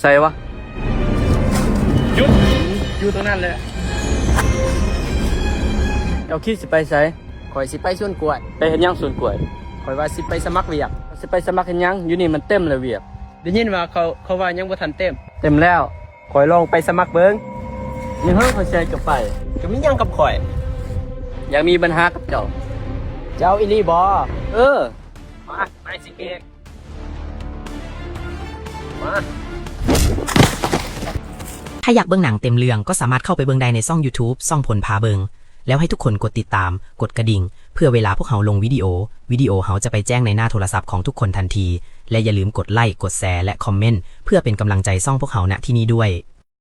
ໃສວະ? ຢຸດ! ຢູ່ຕົງນັ້ນແຫຼະ. ເຈົ້າຄິດຊິໄປໃສ? ຂ້ອຍຊິໄປສວນກ້ວຍ. ໄປເຮັດຫຍັງສວນກ້ວຍ? ຂ້ອຍວ່າຊິໄປສະໝັກວຽກ. ຊິໄປສະໝັກເຮັດຫຍັງ? ຢູ່ນີ້ມັນເຕັມແລ້ວວຽກ. ໄດ້ຍິນວ່າເຂົາ, ເຂົາວ່າຍັງບໍ່ທັນເຕັມ. ເຕັມແລ້ວ. ຂ້ອຍລອງໄປສະໝັກເບິ່ງ. ຍັງເຮີ້ ຂ້ອຍຊິໃຫ້ເຈົ້າໄປ. ເຈົ້າມີຫຍັງກັບຂ້ອຍ? ຢາກມີບັນຫາກັບເຈົ້າ. ເຈົ້າອີ່ຫຼີບໍ? ເອີ. ມາ, ໄປຊິເກກ. ມາ. ຖ້າຢາກເບິ່ງໜັງເຕັມເລື່ອງ ກໍສາມາດເຂົ້າໄປເບິ່ງໄດ້ໃນຊ່ອງ YouTube ຊ່ອງພົນພາເບິ່ງ. ແລ້ວໃຫ້ທຸກຄົນກົດຕິດຕາມ, ກົດກະດິ່ງ ເພື່ອເວລາພວກເຮົາລົງວິດີໂອ, ວິດີໂອເຮົາຈະໄປແຈ້ງໃນໜ້າໂທລະສັບຂອງທຸກຄົນທັນທີ. ແລະ ຢ່າລືມກົດໄລ, ກົດແຊ ແລະ ຄອມເມັນ ເພື່ອເປັນກຳລັງໃຈຊ່ອງພວກເຮົານະທີ່ນີ້ດ້ວຍ.